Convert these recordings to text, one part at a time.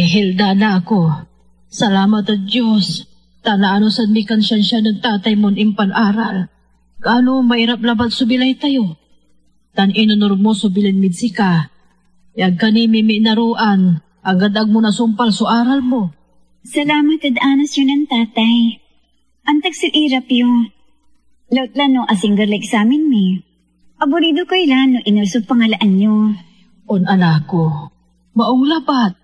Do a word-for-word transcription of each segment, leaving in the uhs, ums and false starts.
Hilda, anak ko, salamat ed Dios, ta naanosan mi kan siansia nen tatay mon impanaral. Gaano mairap labat so bilay tayo, tan inonor mo so bilin mid sika, ya ag ka ni mimiinaroan, anggad ag mo nasumpal so aral mo. Salamat ed anos yo nen tatay. Antak so irap yo. Laut la no asingger lay eksamin mi. Aborido kay la no iner so pangalaan yo. On, anak ko, maong labat,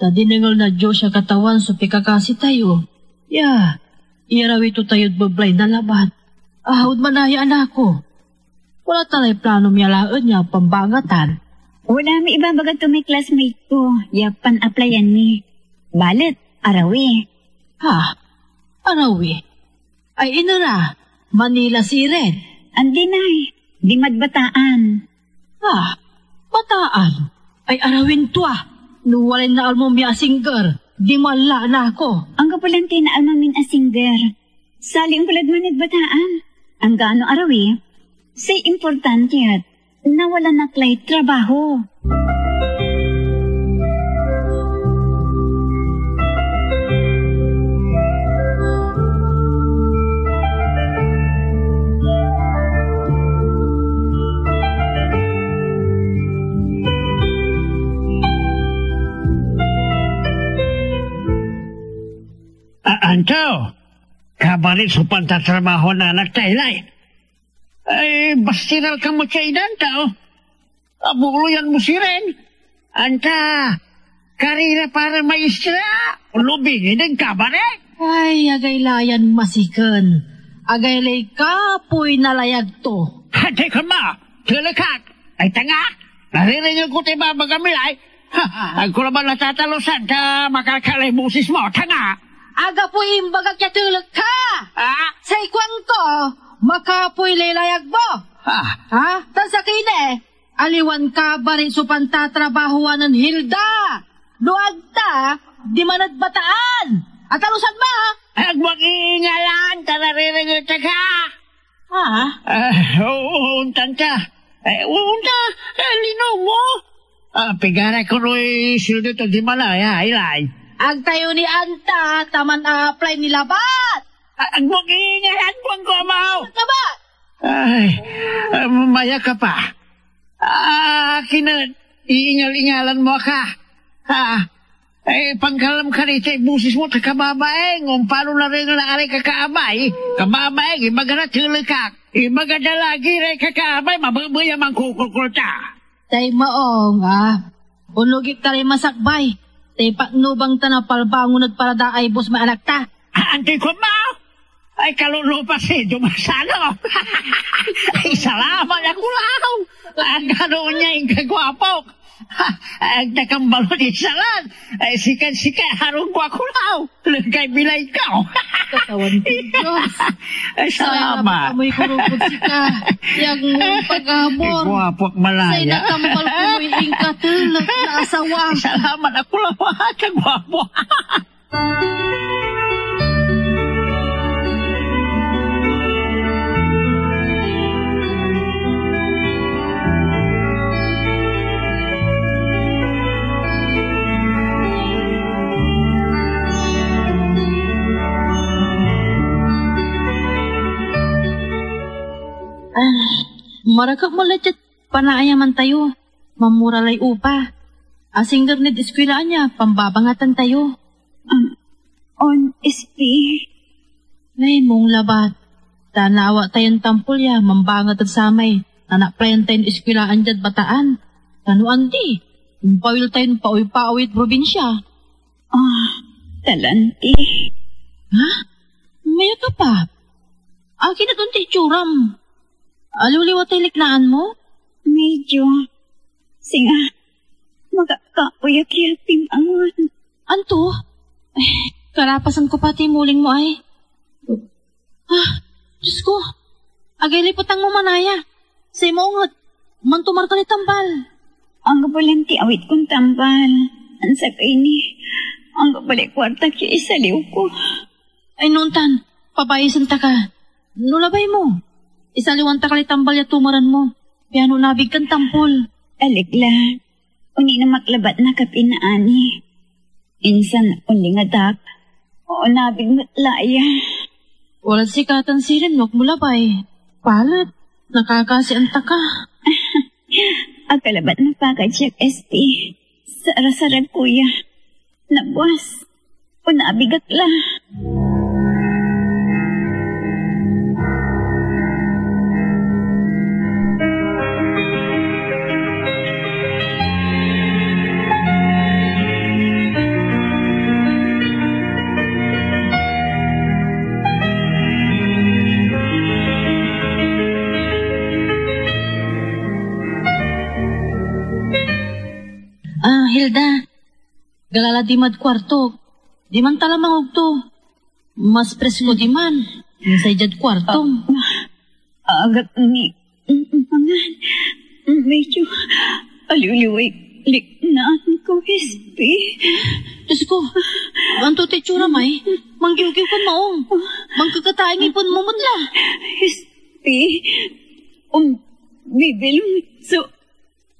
ta dinengel na Dios ya Katawan so pikakasi tayo. Ya, iyarawi to tayod beblay na labat. Ahod manaya, anak ko. Wala ta lay planom ya laen ya pambangatan. Wala may ibabaga to may classmate ko ya pan-applyan mi. Balet, arawi. Ha? Arawi? Ay, inera, Manila sirin. Andi, Nay. Dimad Bataan. Ah, Bataan. Ay, arawin tua. No walay naalmom ya asingger, diman la, anak ko. Anggapo lanti naalmo min asingger. Saliw ko lad man ed Bataan. Anggano arawi, say importante et nawalan ak lay trabaho. A-, anto? Kabarit so pantatrabaho na anak ta, Ilay? Ay, bastiral ka met ya idan ta, oh. Abuloyan mo sirin. Anta, karira para maestra, lobingin ed kabaret. Ay, agay la yan masiken. Agay lay kapoy na layag to. Hadi ka ma, telek ak. Ay, tanga, narirengel ko tay babaga mi lay. Ha, ag ko labat natatalusan ta makalkalay bosis mo, tanga. Agapoy imbagak ya telek ka. Ah? Say kuanko, makapoy lay layag mo. Ah. Ha? Tan sakey ni, aliwan kabarit so pantatrabahoan nen Hilda. No ag ta, diman ed Bataan. Atalusan mo, ha? Ay, ag mo ak iingalan, ta narirengel ta ka. Ah? Ah, oo, ontan ta. Eh, ontan, eh, linom mo. Ah, pigaray konoy sueldo to diman, ya, Ilay? Ag tayo ni anta, ta man-a-apply ni labat. Ah, ag mo ak iingalan, kuan ko, amaw. Labat! Ay, ah, maya ka pa. Ah, akin et iingal-ingalan mo ak, ha? Eh, pangkalam ka ritay bosis mo, ta kababaing, ompano narengel na aray kakaabay, kababaing, ibaga na telek ak, ibaga da lagi ray kakaabay, mabebey a mankukulkul ta. Tay maong, ah. Onlogip ta lay masakbay, tay patnubang ta na palbangon ed paradaay bus may anak ta. Ah, antoy kuan mo? Ay, kalulupa si Dumasano. Ay, salamat, akulaw. Anggano onya inkagwapok. Ag ta kambalot isalan. Ay, sikan sika, harong ko, akulaw. Legay bilay ko. Katawan ko, Diyos. Ay, salamat. Say napakamay ko rupot sika. Yang pag-abor. Ay, gwapok malaya. Say nakambal ko moy inkatelek na asawa. Ay, salamat, akulaw. Kagwapo. Ay, marakep mo la diad panaayaman tayo. Mamura lay upa. Asingger nid eskuelaan ya pambabangatan tayo. Um, on, S P. Nay, mong labat. Ta naawa tayon tampol ya mambangat ed samay nanaplayan tayon eskuelaan diad Bataan. Ta no andi, ompawil tayon paoy-paoy ed probinsia. Ah, talanti. Ha? Maya ka pa? Akin et onti itsuram? Aliwliwa tay liknaan mo? Medyo. Singa, makakapoy ak ya pimangan. Anto? Eh, kalapasan ko pati muling mo ay. Ah, Diyos ko. Agay lay petang mo manaya. Say maong et mantumar ka lay tambal. Anggapo lanti awit kon tambal. Ansakey ni, anggapo lay kuartak ya isaliw ko. Ay, no ontan, pabayesen ta ka. No labay mo, isaliwan ta ka lay tambal ya tumaren mo, piano nabig kan tampol. Alikla, oninem ak labat na kapinaani. Insan onlingadak, onabig met la ya. Walad sika tan sirin no agmo labay. Balet, nakakasian ta ka. Ag ka labat napakad siak, S P. Sarasarag ko ya. Nabuas, onabig ak la. Ah, Hilda, gala la dimad kuartok. Diman ta la mangogto. Mas presko diman. Say diad kuartom. Ah, agak ni, mangan. Medyo aliwliway liknaan ko, S P. Diyos ko, anto ti itsura may? Manggiwgiw kan maong. Mangkakataing ipon mo met la. S P, um, bibilong so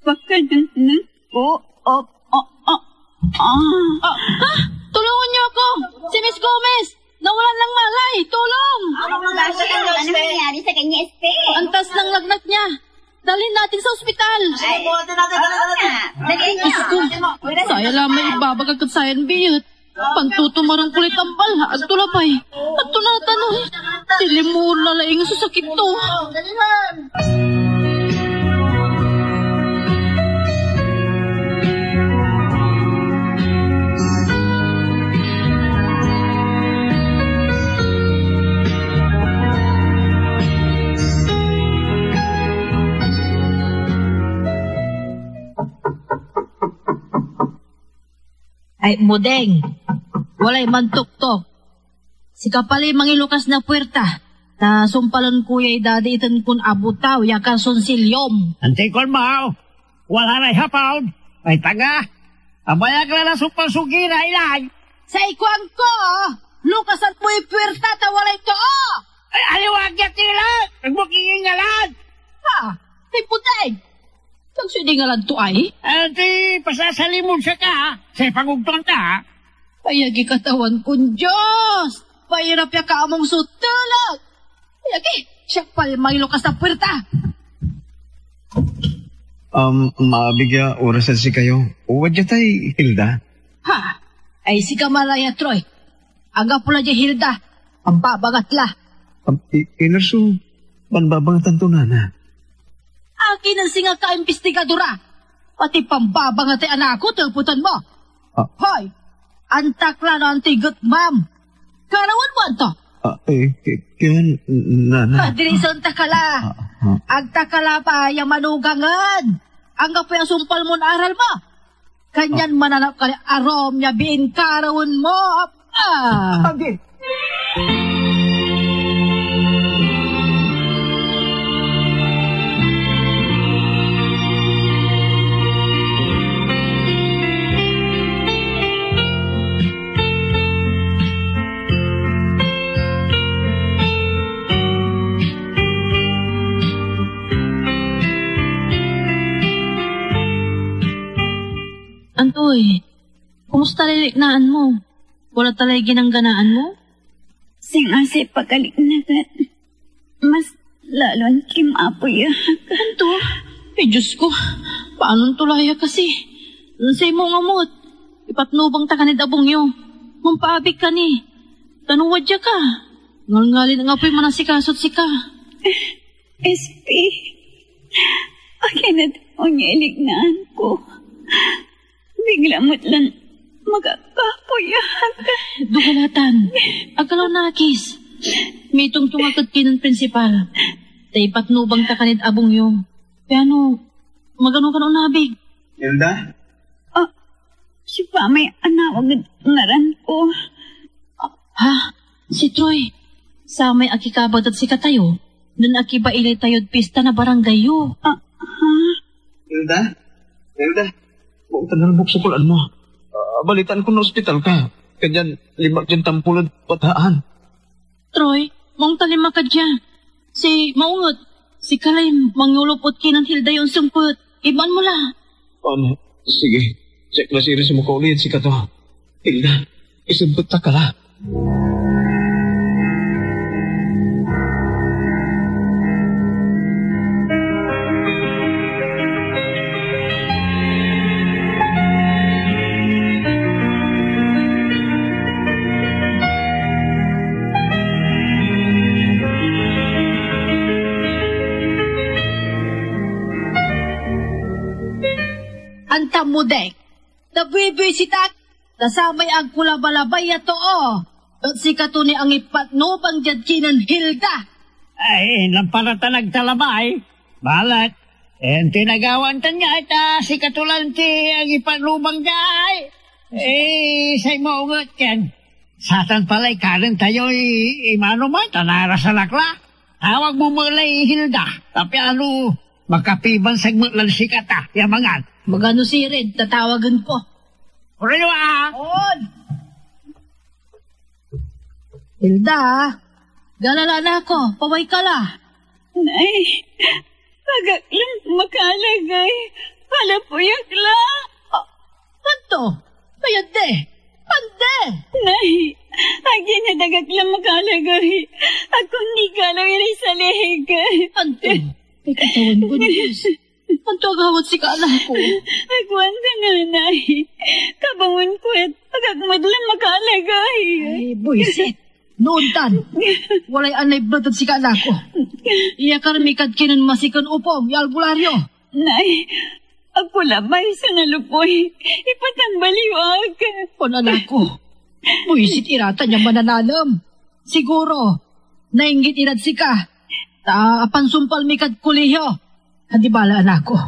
Pakanengneng ko. Oh, oh, oh, ah. Ah, ah, tulungan niyo ako! Si Miss Gomez! Nawalan ng malay! Tulong! Ano nangyari sa kanya, S P? Antas ng lagnat niya! Dalhin natin sa ospital! Ay, oo nga. Dali niyo. Diyos ko, saya lamang ibabaga ed sayan biit. Pantutumaran ko lay tambal, agto labay. Agto natan, oh. Tilimur lalaing so sakit to. Ay, Modeng, walay mantoktok. Sika palay mangilukas na puerta, ta sumpalen ko yay dadaiten kon abutaw ya kalsonsilyom. Antoy kuan mo? Wala ray hapaw, may taga. Abayag la nasumpal so gira, ilay. Say kuan ko, lukasan moy puerta ta walay too. Ay, aliwa ak ya tila, ag mo kingingalan. Ha? Ay, Modeng, Kagsoy di ngalan to ay? Ati, pasasalimon siya ka, say pangugtuan ta. Ay, agi Katawan kon Dios! Pairap ya kaamong so telek! Ay, agi, siak pa'y mangilukas na puerta! Um, maabig ya orasan sikayo. Wadya tay Hilda? Ha? Ay, sika man la ya, Troy. Anggapo la diay Hilda. Pambabangat la. Am, i-, iner so panbabangatan to, nana? Akin nen singa ka imbestigadora? Pati pambabangatay anak ko, tepetan mo. Ah. Hoy, antak la no antoy getmam. Karawen mo anto? Ah, eh, ki-, kian, nana? Ah, dirison ta ka la. Ah, ah. Agta ka la pa ya manugangen. Anggapoy asumpal mon aral mo. Kanyan mananap ka ni arum ya biin karawen mo. Ah. Agi. Antoy, kumusta lay liknaan mo? Wala ta lay ginangganaan mo? Singa say pakaliknakan, mas lalon kimapoy ak. Anto? Ay, Diyos ko, panon to la ya kasi? Say mo nga mot, ipatnubang ta ka nid abung yo. Mampaabig ka ni. Ta no wadya ka, ngalngalin anggapoy manasikasod sika. S P, akin et onya iliknaan ko. Bigla met lan makakapoy ak. Dugalatan, agalaw nakis. Mitongtong ak ed kinen prinsipal. Ta ipatnubang ta ka nid abung yo. Piano, magano kan onabig? Hilda? Ah, siopa may anawag ed ngaran ko? Ha? Si Troy, samay akikabat ed sikatayo nen akibaili tayod pista na barangay yo. Ah, ha? Hilda? Hilda? Maong ta nalmok so kulaan mo. Ah, balitaan ko naospital ka. Kanyan linma ak dian tampol ed bataan. Troy, maong ta linma ka dia. Si, maong et, sika lay mangiolop ed kinen Hilda ya onsempet. Iban mo la. Um, sige. Check la sirin so makaoli ed sikato. Hilda, isempet ta ka la. Anta mo, Deng, nabuibuisit ak na samay agko labalabay a too et sikato ni angipatnubang diad kinen Hilda. Ay, nampara tan agta labay. Balet, intinagawan tan nga ita, sikato lanti angipatnubang diay. Eh, say maong et ken, satan palay kanen tayoy imano man, ta narasan ak la. Tawag mo met lay Hilda, ta piano makapibanseg met lan sikata ya mangan. Magano sirin, tatawagen ko. Orayo, ah. On! Hilda, gala la, anak ko, paway ka la. Nay, agak lan makaalagay, palapuy ak la. Ah, anto? Mayat de! Ande! Nay, akin et agak lan makaalagay, agko ni galaw iray salik. Anto? Ay, Katawan ko, Diyos. Anto agawad sika, anak ko? Agwan da, nanay. Kabangon ko et agak met lan makaalagay. Ay, buisit. No ontan, walay anlay belet ed sika, anak ko. Iyakar mi kad kinen masiken opong ya albularyo. Nay, agko labay so nalokoy ipatambal yo ak. On, anak ko, buisit iratan ya mananalem. Siguro, nainggit irad sika, ta apansumpal mi kad kolehiyo. Andi bala, anak ko.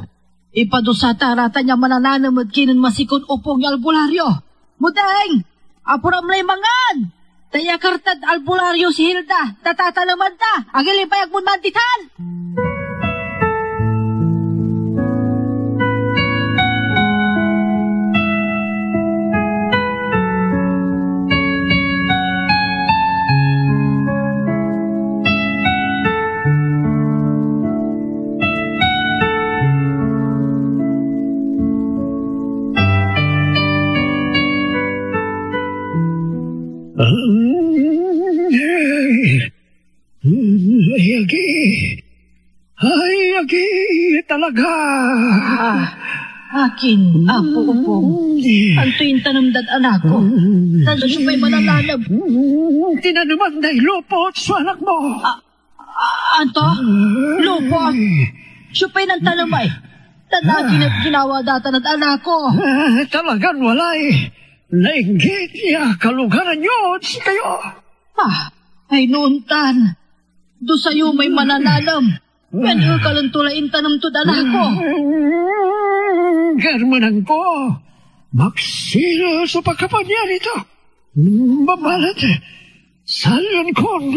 Ipadusa ta ratan ya mananalem ed kinen masiken opong ya albularyo. Modeng! Apuram lay mangan! Ta iyakar tad albularyo si Hilda, ta tataleman ta. Agilipay agmon manditan! Ay, agi! Ay, agi talaga! Ah, akin, Apo Opong? Antoy intanem dad anak ko? Tan siopay mananalem? Tinaneman day lupot so anak mo. Ah, ah, anto? Lupot? Siopay nantanem ay? Tan akin et ginawa da tan ed anak ko? Ah, talagan walay nainggit ya kalugaran yod sikayo. Ah, ay no ontan. Dusa yo may mananalem, pian ekalen to lay intanem tod anak ko. Germenan ko, maksil so pakapanyari to. Balet, salian kon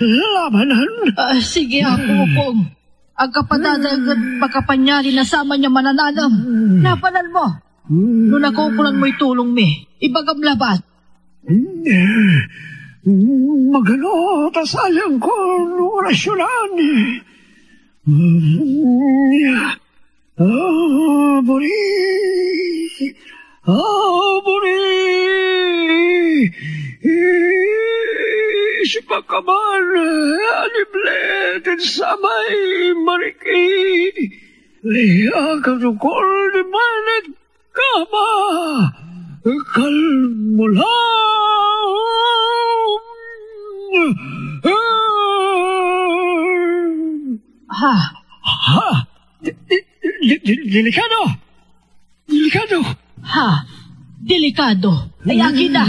labanan. Ah, sige, Apo Opong. Agka padadaeg ed pakapanyari na saman ya mananalem. Labanan mo. No nakaukolan moy tulong mi, ibagam labat. Magano ta salian kon orasyonan. Aburi! Aburi! Siopa ka man a niblet ed samay mariki? Iyakar yo kon diman ed kama, kalmo la. Ha? Ha? Di-, di-, di-, di-, delikado! Delikado! Ha? Delikado? Ay, akin na.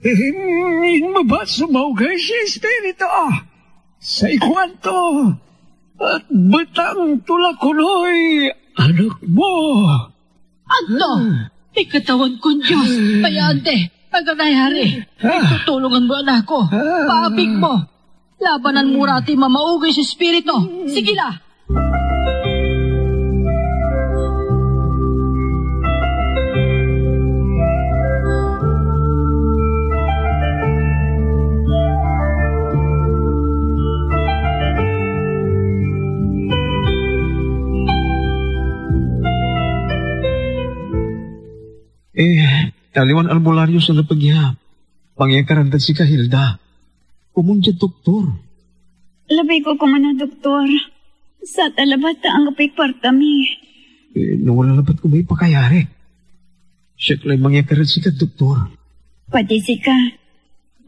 Inmebat so maogay ya espiritu. Say kuanto, atbetang to la konoy anak mo. Anto? Ay, Katawan kon Dios, kaya ande, aganay hari. Ay, tutulungan mo, anak ko. Paabig mo. Labanan mo ra ti mamaugay so espiritu. Sige la. Eh, Aliwan albularyo so nepeg ya mangyakaran dad sika, Hilda. Komon diad doktor. Labay ko komon a doktor. Satan labat ta anggapoy kuarta mi. Eh, no wala labat komay pakayari, siak lay mangyakar ed sikad doktor. Pati sika,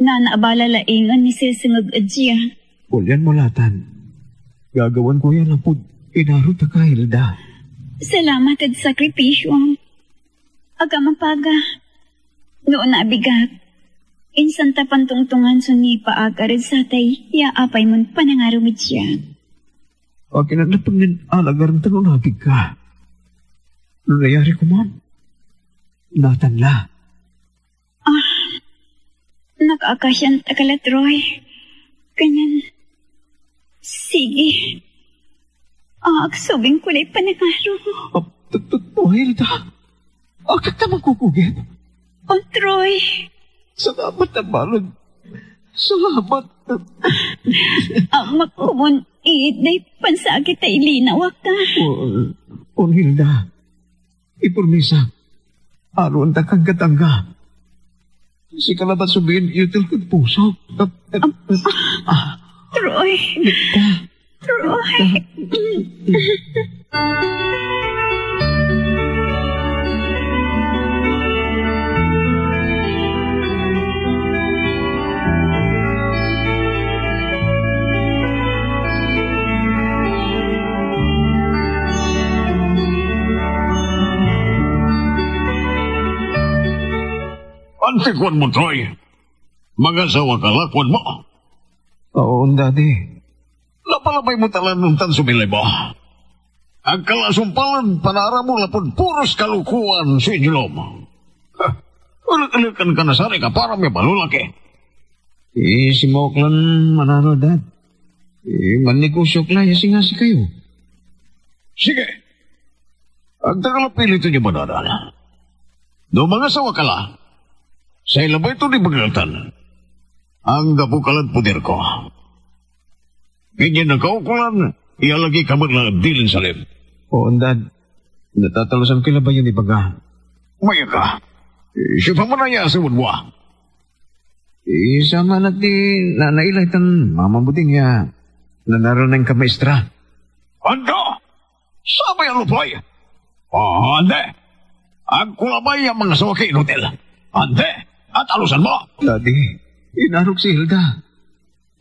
nanaabala la ingen nisesengeg ed siak. Olian mo la tan. Gagawaen ko ya lapud inaro ta ka, Hilda. Salamat ed sakripisyom. Agka mapaga, no onabig ak, insan ta pantongtongan so nipaakar ed satay yaapay mon panangaro ed siak. Akin a nepeg nen alagaren tan onabig ka? No nayari komon, natan la. Ah, nakaakasian ta ka la, Troy. Kanyan, sige. Aksubing ko lay panangaro. Ah, t-, t-, Hilda, ag ka ta mankukugit. Oh, Troy. Salamat a baleg. Salamat. Agmo ak komon itday pansakit ta ilinawa ka. Oh, oh, Hilda. Ipormisak, aloen ta kan anggaangga. Sika labat so biin iyotel kod puso. Ah. Troy. Troy. Antoy kuan mo, Troy? Mangasawa ka la, kuan mo? Oo, Daddy. Lapalapay mo ta lan ontan so bilay mo. Ag ka la sumpal ed panara mo lapud puros kalokoan so inyolom. Ha, elek-elekan ka na saray kaparam ya balolaki. Eh, sinmawa ak lan manara, Dad. Eh, mannegosyo ak la ya singa sikayo. Sige. Agda ka la piliten ya manara. No mangasawa ka la, say labay to nibegetan, anggapo ka lad poder ko. Kanyan nakaukolan ya laki ka met la ed dilin salim. Oo, Dad. Natatalusan koy labay yon ibaga. Maya ka. Siopa man aya so wadwa? Isaman ak di nanailay tan mamabuding ya nanaral na inkamaistra. Anda? Sabay a luploy? Ah, andi. Ag ko labay ya mangasawa kay inutil. Andi. Atalusan mo. Daddy, inarok si Hilda.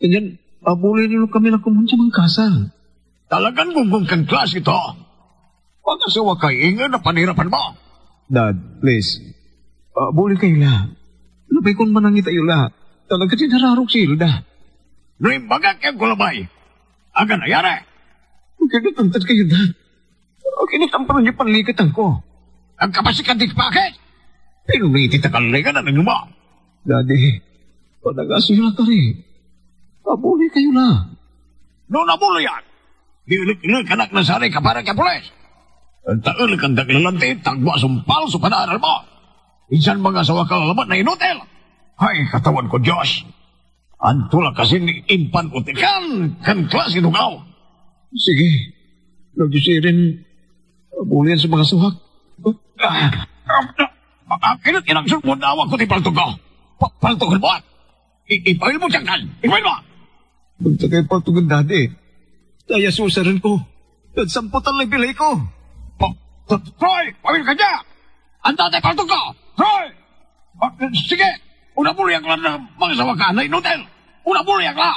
Kanyan, abuloy ni kami la komon dia mankasal. Talagan gunggong kan klase to. Mangasawa ka ingen a panirapan mo. Dad, please. Abuloy kayo la. Labay kon manangit ayo la. Talaga din nararok si Hilda. No imbagak yan ko labay, aga nayari. Magkakatantad kayo, Dad. Akin et ampan ya panlikatan ko? Agkapasikan di pakit! Pinuniti ta kalay ka na naguma. Daddy, panagaso ya kari. Abuloy kayo la. No nabuloyan, di elek-elek anak na saray kaparak ya pulis. Anta elekan dak lalanti, tagwa sumpal so panaaral mo. Insan mangasawa ka labat na inutil. Ay, Katawan ko, Diyos! Anto la kasin impan-otikan kan klase dugaw? Sige. No Diyos irin, abuloyan so mangasawa ak. Ah, ah, ah, ah, inot inaksyon mo, nawa ko ti paltog ko. Pa-, paltog mo, ah. I-, ipail mo diyan kan. Ipail mo. Huwag ta kayo paltogen, Daddy. Kaya susaren ko. Nagsamputan lay bilay ko. Pa-, Troy, pawil ka dia! Anta tay paltog ko! Troy! Ah, sige! Unabuloy ak la na mangasawa ka na inutil! Unabuloy ak la!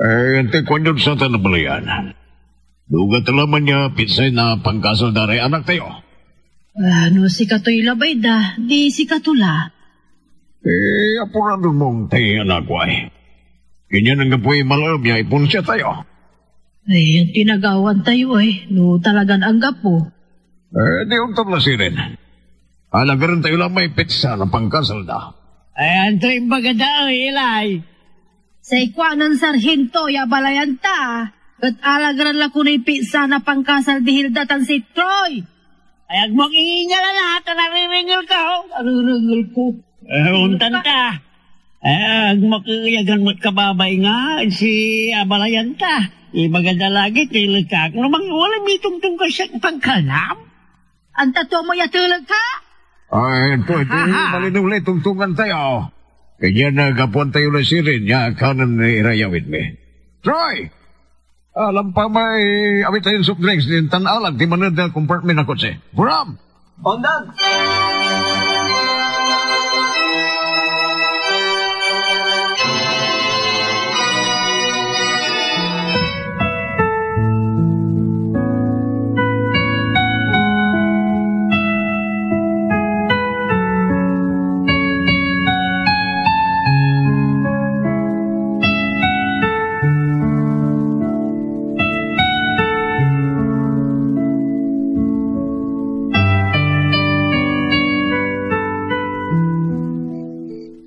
Eh, antoy kuanyod satan a baleyan? Duga ta laman ya pitsay na pankasal da ray anak tayo. Ah, no sikatoy labay da, di sikato la. Eh, apurado mong tay anak ko ay. Kanyan anggapoy malaem ya iponsia tayo. Ay, antoy nagawan tayo ay, no talagan anggapo. Eh, di ontan la sirin. Alagaren tayo la may pitsa na pankasal da. Ay, antoy imbaga da, ey, Ilay? Say kuanen sarhinto ya abalayan ta, et alagaren la konoy pitsa na pankasal di Hilda tan si Troy. Ay, agmo ak iingalan, a, ta narirengel ka, oh. Narirengel ko. Eh, ontan ta. Eh, agmo ak eeyagan met kababainga ed si abalayan ta. Ibaga da lagi, telek ak. No mang-, wala mitongtong ka siak pagkalam? Anta to mo ya telek ka? Ay, ito, ito, malinew la itongtongan tayo. Kanyan, ah, gapuan tayo na sirin ya kanen ira ya awit mi. Troy! Alam pa may awit tayon soft drinks din tan alak di maned na compartment na kotse. Buram! Ondan!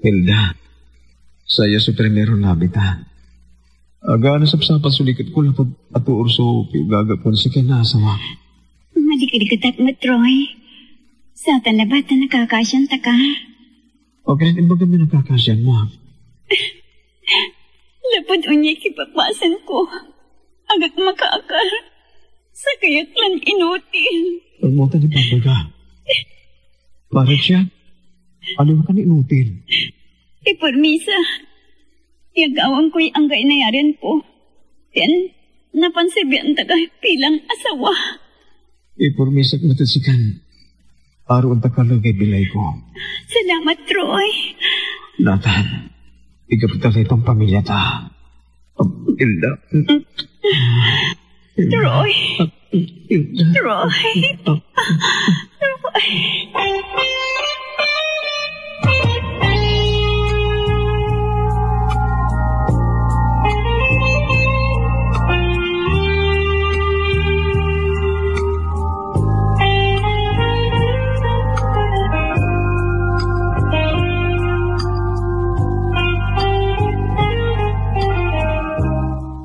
Hilda, saya so primeron labi ta. Aga nasapsapat so liket ko lapud atoor so piogagak kon sikay naasawak. Malikliket ak met, Troy. Satan labat a nakakasian ta ka. Bakit imbagam ya nakakasian mo? Lapud onyay kipapasen ko, agak makaakar. Sakey ak lan inutil. Huwag mo tan ibabaga. Para siya, aliwa kan inutil. Ipormisa ya gawaen koy anggaay nayarian ko, pian napansabian ta ka bilang asawa. Ipormisak met ed sikan aroen ta ka legay bilay ko. Salamat, Troy. Natan, igapo ta lay pampamilya ta. Hilda. Troy. Hilda. Troy. Troy.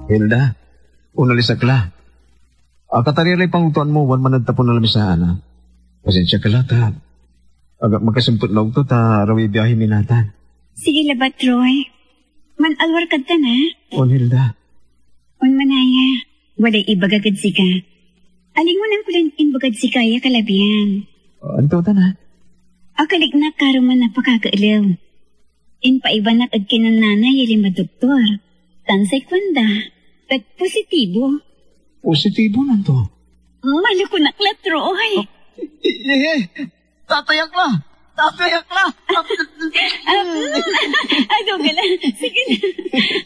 Hilda, onalis ak la. Akatarian lay pangogtoan mo, wadman ed tapew na lamisaan, a. Pasensia ka la, ta agak makasempet na ogto, ta arawiy biahi mi natan. Sige labat, Troy. Manalwar kad tan, a? On, Hilda. On, manaya. Walay ibagak ed sika. Alingonan ko lan imbagad sika ya kalabian. Anto tan, a? Akaliknak karuman na pakakaelew. Impaiban ak ed kinen nanay ya linmad doktor, tan say kuanda et positibo. Positibo nanto? Malukon ak la, Troy. Eh, eh, tatay ak la! Tatay ak la! Ah, mm, ah, doge la. Sige na.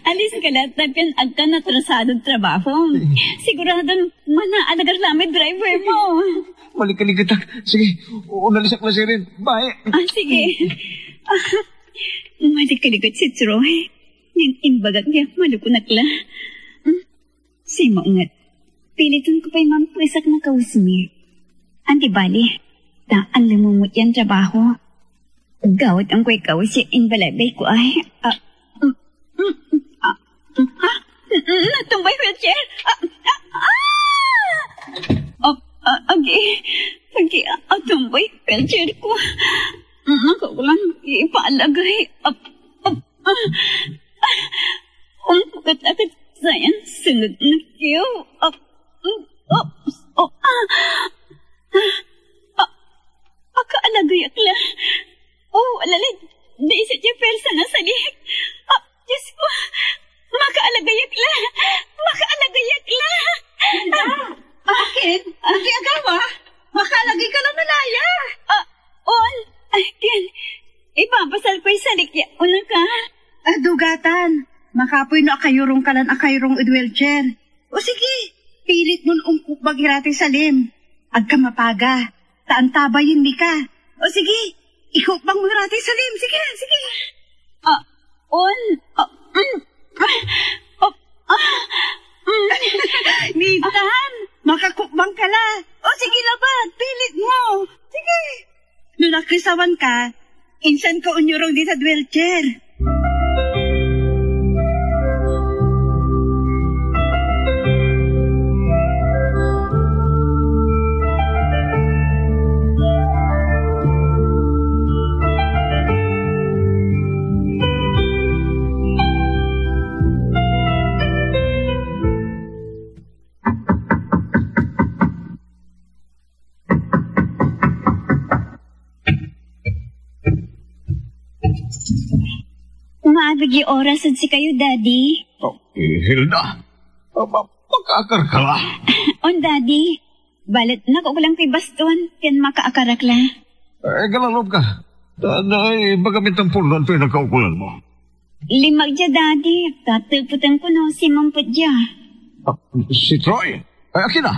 Alis ka la, ta pian agka natrasadod trabaho. Siguradon manaalagar la may driver mo. Malikaliket ak. Sige, onalis ak la sirin. Bye. Ah, sige. Ah, malikaliket si Troy. Nin imbagak ya malukon ak la. Hmm? Say maunget, piliten ko pay mampesak na kawes mi. Andi bali, ta anlemumot yan trabaho. Gawat angkoy kawes ya imbalaybay ko ay. Ah, mm, mm, ah, mm, ah, mm, mm, natumbay wheelchair. Ah, ah, ah! Ah, ah, agi, agi, ah, atumbay wheelchair ko. Mm, ako ko lang ipaalagay. Ah, ah, ah, ah. Ompukat ak ed sayan sengeg na kiew. Ah, mm, oh, oh, ah, ah, ah, akaalagey ak la. Oh, alalay, daiset ya piarsa na salik. Ah, Diyos ko, makaalagey ak la. Makaalagey ak la. Akin? Akin agawa? Makaalagey ka la, manaya. Ah, on. Akin, ipapasal koy salik ya ona ka. Ah, dugatan. Makapoy no akayorung ka lan akayorung ed wheelchair. O sige, pilit mon onkukbag iratay salim. Agka mapaga, ta antabayen mi ka. O sige, ikukbang mo iratay salim. Sige, sige. Ah, on, ah, mm, ah, oh, ah, mm. Nitan, makakukbang ka la. O sige labat, pilit mo. Sige. No nakesawan ka, insan ka onyorung diad wheelchair. Maabig ya oras ed sikayo, Daddy. Oh, eh, Hilda, ah, ma-, makaakar ka la. On, Daddy. Balet nakaukolan koy baston, pian makaakar ak la. Eh, gala loob ka. Ta, ta, ibaga min tampol no antoy nakaukolan mo. Linma ak dia, Daddy, ta tepeten ko no sinmempet dia. Ah, si Troy? Ay, akin a.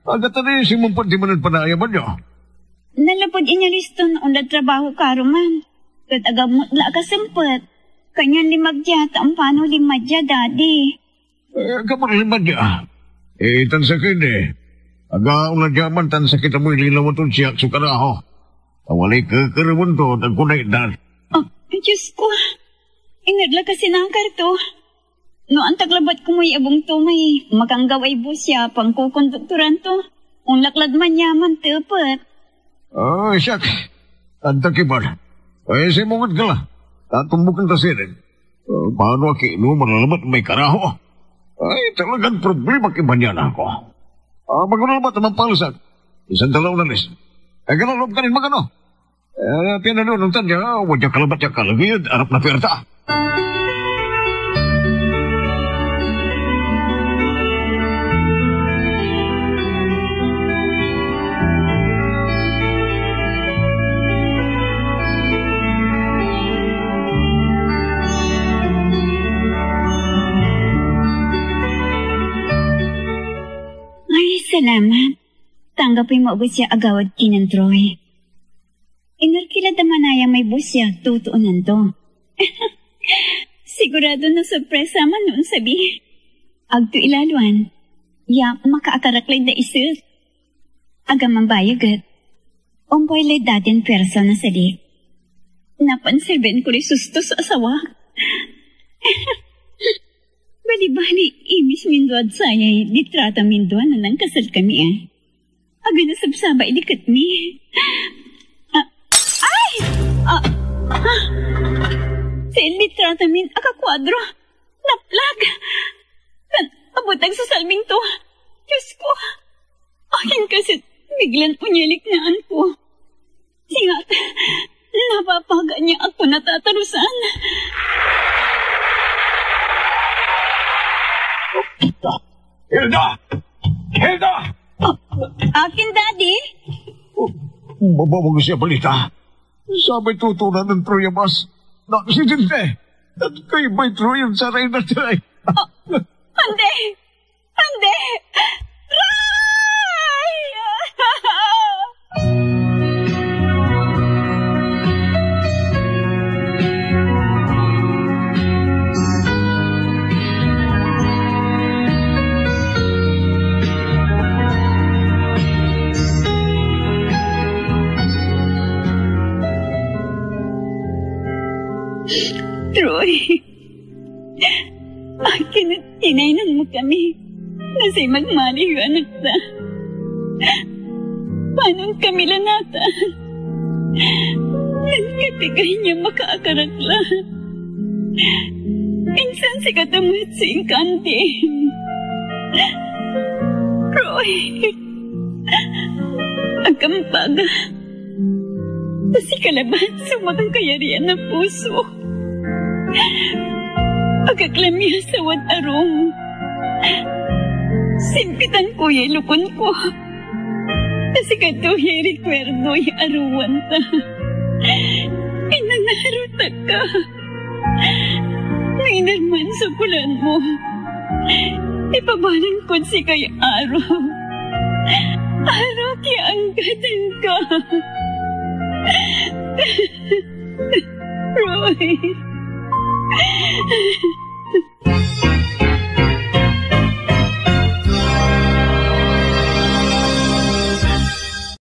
Agatan ni sinmempet diman ed panaayaman yo. Nanlapud inyalis ton onlad trabaho karuman, et agmo la akasempet. Kanyan linma ak dia, ta ompano linma dia, Daddy. Eh, kabat linma dia. Eh, tan sakey ni. Aga onla dia man tan sakita moy linawa tod siak so karaho. Ta walay kekerewen to, tan agko naitdan. Ah, Diyos ko. Inagla kasi nakar to. No antak labat komoy abung to may makanggaway bus ya pankokonduktoran to. Onlaklad manyaman tepet. Ah, siak. Antak iban. Ay, simongit ka la. Tatumbukan ta sirin. Ah, paano aki no manalabat may karaho? Ay, talagan problema ki manyan ako. Ah, bago na labat, mampalisak. Isan talaw na lis. Ay, ka na loob ka rin magano? Eh, pinanunong tan dia, wadya kalabat ya kalagayad, arap na puerta. Ay, salamat. Tanggapey mo agos ya agawad kinen Troy. Iner ki la da manaya may bus ya totoonan to. Sigurado nasorpresa man no onsabi. Agto ilaloan ya makaakar ak lay daiset. Aga mambayag et ompaway lay datin puersa na sali. Napanserbien ko lay susto so asawak. Balibali, imis min duad sayay litrata min dua na nankasal kami, eh. Aga nasabsabay liket mi. Ah, ay! Ah, ah! Say litrata min akakuadro. Naplag! Tan abetag so salming to. Diyos ko! Akin kasi biglan onyaliknaan ko. Siak, napapaga niya ako natatarusan. Hilda! Hilda! Ah, akin, Daddy? Oh, mababago siya balita. Sabay tutunan ng Troy a bus. Naaksidente. At kaibay Troy ang saray natay. Ah, hindi! Andi! Ray! Troy. Akin et tinaynan mo kami na say magmaliw ya anak da. Panon kami la natan? Nen kapigan ya makaakar ak la. Insan sikato met so inkaandim. Roy, agka mapaga. Ta sika labat so makankayarian na puso. Agak la miyasawad arum. Simpitan ko yay lokon ko. Ta sikato yay rikuerdoy aruan ta. Pinanaro ta ka. No iner man so kulaan mo, ipabalang kod sikay aro. Aro ki anggadan ka. Roy.